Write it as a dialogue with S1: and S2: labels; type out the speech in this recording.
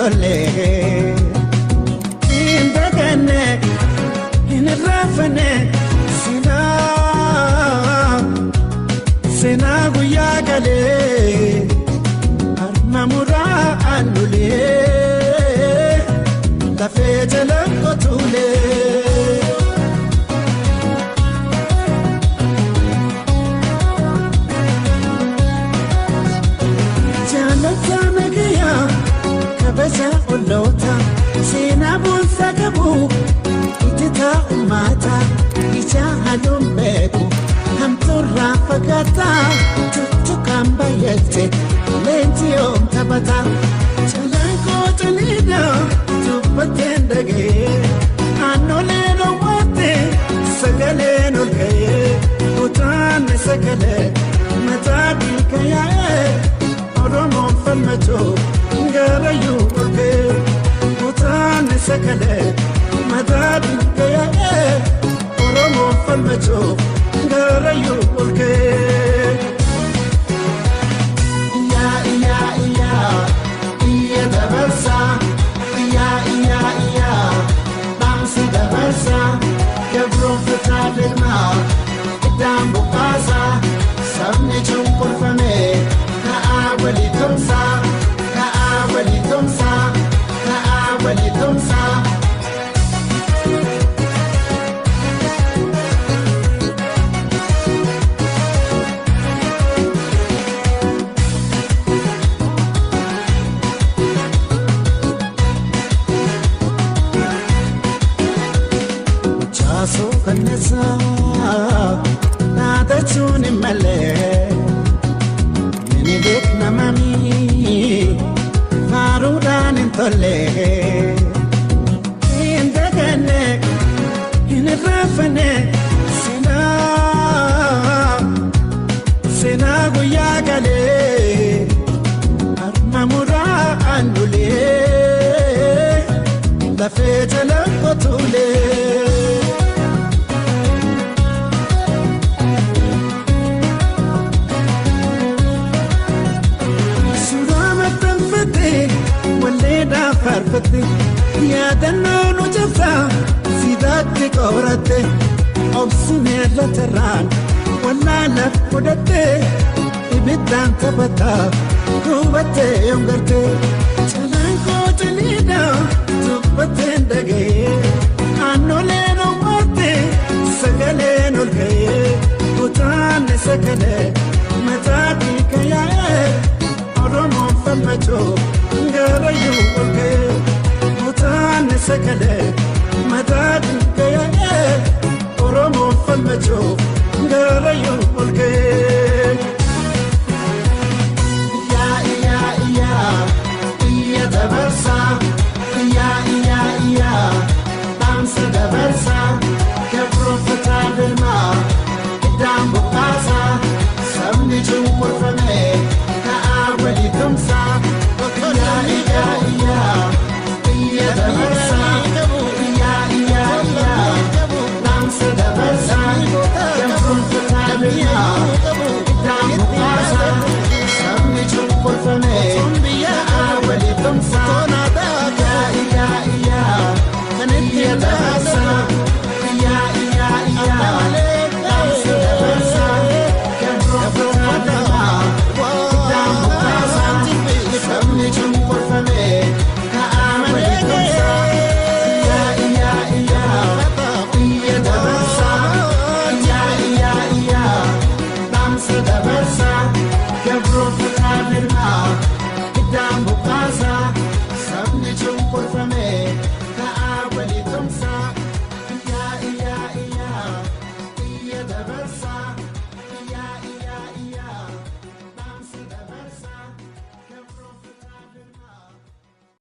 S1: tolle. Hin daganne hin irraanfanne seenaa seenaa guyyaa galee harma muraa aanulee lafee jala qotuulee. Kabaja olloota seenaa boonsaa qabu ijjitaa uummataa ija halluun beeku hamtuurraa fagaataa tuttuqaan baay'ate leenji yoom taphataa jalaan koo caliidha dubbateen dhaga'ee aanolee dhoowwatte sagaleen ol ka'ee utaanni sagalee mataa dhiiga yaa'ee Oromoon falmachuu. Garayyuu ol ka'ee utaanni sagalee mataa dhiiga yaa'ee Oromoon falmachuu garayyuu ol ka'ee. Iyyaa iyyaa iyyaa iyya dabarsaa iyyaa iyyaa iyyaa dhaamsa dabarsaa gabroon fataa deemaa iddaan buqqaasaa sabni cunqurfame ka'aa walii tumsaa. Ka'aa walii tumsaa, ka'aa walii tumsaa. Jaasoo kanneessaa dhaadachuun hin malee mini beekna mamii. Faaruudhaan hin tolle hin daganne hin irraanfanne seenaa seenaa guyyaa galee harma muraa aanulee lafee jala qotuulee. Yaadannoo nu jabsaa sidaatti qoratte obsinee latarraan wallaala fudhatte ibiddaan taphataa hubattee yoom garte jalaan koo caliidha dubbatteen dhaga'ee aanolee dhoowwatte sagaleen ol ka'ee utaanni sagalee mataa dhiiga yaa'ee Oromoon falmachuu garayyuu ol ka'ee. Utaanni sagalee mataa dhiiga yaa'ee Oromoon falmachuu garayyuu ol ka'ee. Iyyaa iyyaa iyyaa iyya dabarsaa iyyaa iyyaa iyyaa dhaamsa dabarsaa gabroon fataa deemaa iddaan buqqaasaa sabni cunqurfame ka'aa walii tumsaa iyyaa iyyaa iyyaa. Iyya dabarsaa iyyaa iyyaa iyyaa dhaamsa dabarsaa gabroon fataa deemaa.